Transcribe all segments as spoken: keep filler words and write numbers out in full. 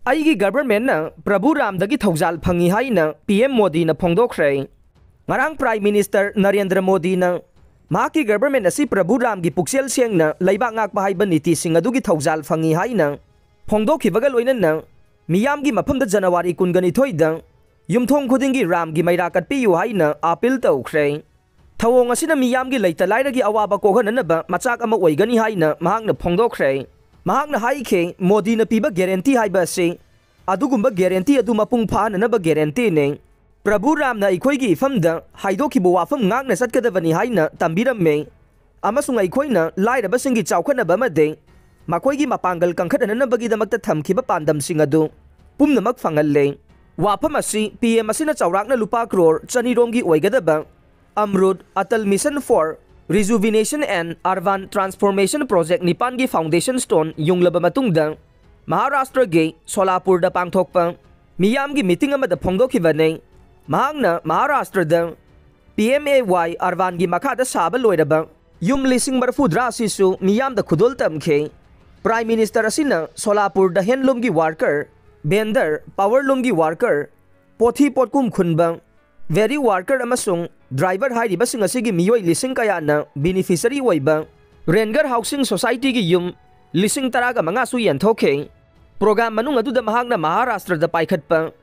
ꯑꯩꯒꯤ ꯒꯚꯔꯟꯃꯦꯟꯠꯅ ꯄ꯭ꯔꯚꯨ ꯔꯥꯝꯗꯒꯤ ꯊꯧꯖꯥꯜ ꯐꯪꯏ ꯍꯥꯏꯅ ꯄꯤ ꯑꯦꯝ ꯃꯣꯗꯤꯅ ꯐꯣꯡꯗꯣꯛꯈ꯭ꯔꯦ꯫ ꯉꯔꯥꯡ ꯄ꯭ꯔꯥꯏꯝ ꯃꯤꯅꯤꯁꯇꯔ ꯅꯔꯦꯟꯗ꯭ꯔ ꯃꯣꯗꯤꯅ ꯃꯍꯥꯛꯀꯤ ꯒꯚꯔꯟꯃꯦꯟꯠ ꯑꯁꯤ ꯄ꯭ꯔꯚꯨ ꯔꯥꯝꯒꯤ ꯄꯨꯛꯆꯦꯜ ꯁꯦꯡꯅ ꯂꯩꯕꯥꯛ ꯉꯥꯛꯄ ꯍꯥꯏꯕ ꯅꯤꯇꯤꯁꯤꯡ ꯑꯗꯨꯒꯤ ꯊꯧꯖꯥꯜ ꯐꯪꯏ ꯍꯥꯏꯅ ꯐꯣꯡꯗꯣꯛꯈꯤꯕꯒ ꯂꯣꯏꯅꯅ ꯃꯤꯌꯥꯝꯒꯤ ꯃꯐꯝꯗ ꯖꯅꯋꯥꯔꯤ ꯀꯨꯟꯒ ꯅꯤꯊꯣꯏꯗ ꯌꯨꯝꯊꯣꯡ ꯈꯨꯗꯤꯡꯒꯤ ꯔꯥꯝꯒꯤ ꯃꯩꯔꯥ ꯀꯠꯄꯤꯌꯨ ꯍꯥꯏꯅ ꯑꯥꯄꯤꯜ ꯇꯧꯈ꯭ꯔꯦ꯫ ꯊꯧꯑꯣꯡ ꯑꯁꯤꯅ ꯃꯤꯌꯥꯝꯒꯤ ꯂꯩꯇ ꯂꯥꯏꯔꯒꯤ ꯑꯋꯥꯕ ꯀꯣꯛꯍꯟꯅꯅꯕ ꯃꯆꯥꯛ ꯑꯃ ꯑꯣꯏꯒꯅꯤ ꯍꯥꯏꯅ ꯃꯍꯥꯛꯅ ꯐꯣꯡꯗꯣꯛꯈ꯭ꯔꯦ꯫ ꯃꯍꯥꯛꯅ ꯍꯥꯏꯈꯤ, ꯃꯣꯗꯤꯅ ꯄꯤꯕ ꯒꯦꯔꯦꯟꯇꯤ ꯍꯥꯏꯕ ꯑꯁꯤ ꯑꯗꯨꯒꯨꯝꯕ ꯒꯦꯔꯦꯟꯇꯤ ꯑꯗꯨ ꯃꯄꯨꯡ ꯐꯥꯍꯟꯅꯅꯕ ꯒꯦꯔꯦꯟꯇꯤꯅꯤ꯫ ꯄ꯭ꯔꯚꯨ ꯔꯥꯝꯅ ꯑꯩꯈꯣꯏꯒꯤ ꯏꯐꯝꯗ ꯍꯥꯏꯗꯣꯛꯈꯤꯕ ꯋꯥꯐꯝ ꯉꯥꯛꯅ ꯆꯠꯀꯗꯕꯅꯤ ꯍꯥꯏꯅ ꯇꯝꯕꯤꯔꯝꯃꯤ, ꯑꯃꯁꯨꯡ ꯑꯩꯈꯣꯏꯅ ꯂꯥꯏꯔꯕꯁꯤꯡꯒꯤ ꯆꯥꯎꯈꯠꯅꯕ ꯑꯃꯗꯤ ꯃꯈꯣꯏꯒꯤ ꯃꯄꯥꯡꯒꯜ ꯀꯟꯈꯠꯍꯟꯅꯕꯒꯤꯗꯃꯛꯇ ꯊꯝꯈꯤꯕ ꯄꯥꯟꯗꯝꯁꯤꯡ ꯑꯗꯨ ꯄꯨꯝꯅꯃꯛ ꯐꯪꯍꯜꯂꯦ꯫ ꯋꯥꯐꯝ ꯑꯁꯤ ꯄꯤ ꯑꯦꯝ ꯑꯁꯤꯅ ꯆꯥꯎꯔꯥꯛꯅ ꯂꯨꯄꯥ ꯀ꯭ꯔꯣꯔ ꯆꯅꯤꯔꯣꯝꯒꯤ ꯑꯣꯏꯒꯗꯕ AMRUT, Atal mission for rejuvenation and urban transformation project ꯅꯤꯄꯥꯟꯒꯤ ꯐꯥꯎꯟꯗꯦꯁꯟ ꯁ꯭ꯇꯣꯟ ꯌꯨꯡꯂꯕ ꯃꯇꯨꯡꯗ, ꯃꯍꯥꯔꯥꯁꯇ꯭ꯔꯒꯤ ꯁꯣꯂꯥꯄꯨꯔꯗ ꯄꯥꯡꯊꯣꯛꯄ ꯃꯤꯌꯥꯝꯒꯤ ꯃꯤꯇꯤꯡ ꯑꯃꯗ ꯐꯣꯡꯗꯣꯛꯈꯤꯕꯅꯤ꯫ ꯃꯍꯥꯛꯅ ꯃꯍꯥꯔꯥꯁꯇ꯭ꯔꯗ ꯄꯤ ꯑꯦꯝ ꯑꯦ ꯋꯥꯏ ꯑꯔꯕꯥꯟꯒꯤ ꯃꯈꯥꯗ ꯁꯥꯕ ꯂꯣꯏꯔꯕ ꯌꯨꯝ ꯂꯤꯁꯤꯡ ꯃꯔꯤꯐꯨꯇꯔꯥ ꯑꯁꯤꯁꯨ ꯃꯤꯌꯥꯝꯗ ꯈꯨꯗꯣꯜ ꯇꯝꯈꯤ꯫ ꯄ꯭ꯔꯥꯏꯝ ꯃꯤꯅꯤꯁꯇꯔ ꯑꯁꯤꯅ ꯁꯣꯂꯥꯄꯨꯔꯗ ꯍꯦꯟꯂꯨꯝꯒꯤ ꯋꯥꯔꯀꯔ, ꯚꯦꯟꯗꯔ, ꯄꯥꯋꯔꯂꯨꯝꯒꯤ ꯋꯥꯔꯀꯔ, ꯄꯣꯊꯤ ꯄꯣꯠꯀꯨꯝ ꯈꯨꯟꯕ, ꯚꯦꯔꯤ ꯋꯥꯔꯀꯔ ꯑꯃꯁꯨꯡ ꯗ꯭ꯔꯥꯏꯚꯔ ꯍꯥꯏꯔꯤꯕꯁꯤꯡ ꯑꯁꯤꯒꯤ ꯃꯤꯑꯣꯏ ꯂꯤꯁꯤꯡ ꯀꯌꯥꯅ ꯕꯦꯅꯤꯐꯤꯁꯔꯤ ꯑꯣꯏꯕ ꯔꯦꯟꯒꯔ ꯍꯥꯎꯁꯤꯡ ꯁꯣꯁꯥꯏꯇꯤꯒꯤ ꯌꯨꯝ ꯂꯤꯁꯤꯡ ꯇꯔꯥꯒ ꯃꯉꯥꯁꯨ ꯌꯦꯟꯊꯣꯛꯈꯤ꯫ ꯄ꯭ꯔꯣꯒ꯭ꯔꯥꯝ ꯃꯅꯨꯡ ꯑꯗꯨꯗ ꯃꯍꯥꯛꯅ ꯃꯍꯥꯔꯥꯁꯇ꯭ꯔꯗ ꯄꯥꯏꯈꯠꯄ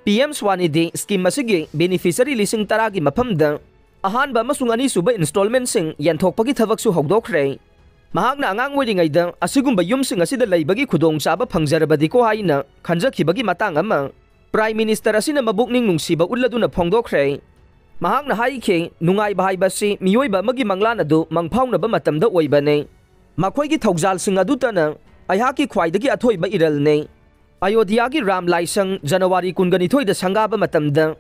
ꯄꯤ ꯑꯦꯝ ꯁ꯭ꯋꯥꯅꯤꯙꯤ ꯁ꯭ꯀꯤꯝ ꯑꯁꯤꯒꯤ ꯕꯦꯅꯤꯐꯤꯁꯔꯤ ꯂꯤꯁꯤꯡ ꯇꯔꯥꯒꯤ ꯃꯐꯝꯗ ꯑꯍꯥꯟꯕ ꯑꯃꯁꯨꯡ ꯑꯅꯤꯁꯨꯕ ꯏꯟꯁꯇꯣꯜꯃꯦꯟꯠꯁꯤꯡ ꯌꯦꯟꯊꯣꯛꯄꯒꯤ ꯊꯕꯛꯁꯨ ꯍꯧꯗꯣꯛꯈ꯭ꯔꯦ꯫ ꯃꯍꯥꯛꯅ ꯑꯉꯥꯡ ꯑꯣꯏꯔꯤꯉꯩꯗ ꯑꯁꯤꯒꯨꯝꯕ ꯌꯨꯝꯁꯤꯡ ꯑꯁꯤꯗ ꯂꯩꯕꯒꯤ ꯈꯨꯗꯣꯡꯆꯥꯕ ꯐꯪꯖꯔꯕꯗꯤꯀꯣ ꯍꯥꯏꯅ ꯈꯟꯖꯈꯤꯕꯒꯤ ꯃꯇꯥꯡ ꯑꯃ ꯄ꯭ꯔꯥꯏꯝ ꯃꯤꯅꯤꯁꯇꯔ ꯑꯁꯤꯅ ꯃꯕꯨꯛꯅꯤꯡ ꯅꯨꯡꯁꯤꯕ ꯎꯠꯂꯗꯨꯅ ꯐꯣꯡꯗꯣꯛꯈ꯭ꯔꯦ꯫ ꯃꯍꯥꯛꯅ ꯍꯥꯏꯈꯤ, ꯅꯨꯡꯉꯥꯏꯕ ꯍꯥꯏꯕꯁꯤ ꯃꯤꯑꯣꯏꯕ ꯑꯃꯒꯤ ꯃꯪꯂꯥꯟ ꯑꯗꯨ ꯃꯪꯐꯥꯎꯅꯕ ꯃꯇꯝꯗ ꯑꯣꯏꯕꯅꯤ꯫ ꯃꯈꯣꯏꯒꯤ ꯊꯧꯖꯥꯜꯁꯤꯡ ꯑꯗꯨꯇꯅ ꯑꯩꯍꯥꯛꯀꯤ ꯈ꯭ꯋꯥꯏꯗꯒꯤ ꯑꯊꯣꯏꯕ ꯏꯔꯜꯅꯤ꯫ ꯑꯌꯣꯙ꯭ꯌꯥꯒꯤ ꯔꯥꯝ ꯂꯥꯏꯁꯪ ꯖꯅꯋꯥꯔꯤ ꯀꯨꯟꯒ ꯅꯤꯊꯣꯏꯗ ꯁꯪꯒꯥꯕ ꯃꯇꯝꯗ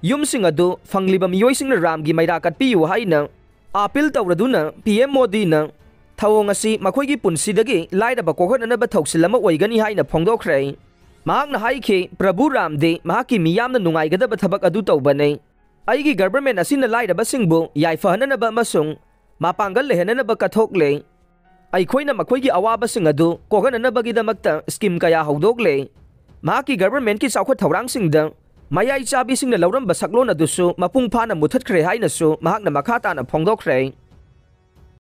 ꯌꯨꯝꯁꯤꯡ ꯑꯗꯨ ꯐꯪꯂꯤꯕ ꯃꯤꯑꯣꯏꯁꯤꯡꯅ ꯔꯥꯝꯒꯤ ꯃꯩꯔꯥ ꯀꯠꯄꯤꯌꯨ ꯍꯥꯏꯅ ꯑꯥꯄꯤꯜ ꯇꯧꯔꯗꯨꯅ ꯄꯤ ꯑꯦꯝ ꯃꯣꯗꯤꯅ ꯊꯧꯑꯣꯡ ꯑꯁꯤ ꯃꯈꯣꯏꯒꯤ ꯄꯨꯟꯁꯤꯗꯒꯤ ꯂꯥꯏꯔꯕ ꯀꯣꯛꯍꯟꯅꯅꯕ ꯊꯧꯁꯤꯜ ꯑꯃ ꯑꯣꯏꯒꯅꯤ ꯍꯥꯏꯅ ꯐꯣꯡꯗꯣꯛꯈ꯭ꯔꯦ꯫ ꯃꯍꯥꯛꯅ ꯍꯥꯏꯈꯤ, ꯄ꯭ꯔꯚꯨ ꯔꯥꯝꯗꯤ ꯃꯍꯥꯛꯀꯤ ꯃꯤꯌꯥꯝꯅ ꯅꯨꯡꯉꯥꯏꯒꯗꯕ ꯊꯕꯛ ꯑꯗꯨ ꯇꯧꯕꯅꯤ꯫ ꯑꯩꯒꯤ ꯒꯚꯔꯟꯃꯦꯟꯠ ꯑꯁꯤꯅ ꯂꯥꯏꯔꯕꯁꯤꯡꯕꯨ ꯌꯥꯏꯐꯍꯟꯅꯅꯕ ꯑꯃꯁꯨꯡ ꯃꯄꯥꯡꯒꯜ ꯂꯩꯍꯟꯅꯅꯕ ꯀꯠꯊꯣꯛꯂꯦ꯫ ꯑꯩꯈꯣꯏꯅ ꯃꯈꯣꯏꯒꯤ ꯑꯋꯥꯕꯁꯤꯡ ꯑꯗꯨ ꯀꯣꯛꯍꯟꯅꯅꯕꯒꯤꯗꯃꯛꯇ ꯁ꯭ꯀꯤꯝ ꯀꯌꯥ ꯍꯧꯗꯣꯛꯂꯦ꯫ ꯃꯍꯥꯛꯀꯤ ꯒꯚꯔꯟꯃꯦꯟꯠꯀꯤ ꯆꯥꯎꯈꯠ ꯊꯧꯔꯥꯡꯁꯤꯡꯗ ꯃꯌꯥꯏ ꯆꯥꯕꯤꯁꯤꯡꯅ ꯂꯧꯔꯝꯕ ꯁꯛꯂꯣꯟ ꯑꯗꯨꯁꯨ ꯃꯄꯨꯡ ꯐꯥꯅ ꯃꯨꯊꯠꯈ꯭ꯔꯦ ꯍꯥꯏꯅꯁꯨ ꯃꯍꯥꯛꯅ ꯃꯈꯥ ꯇꯥꯅ ꯐꯣꯡꯗꯣꯛꯈ꯭ꯔꯦ꯫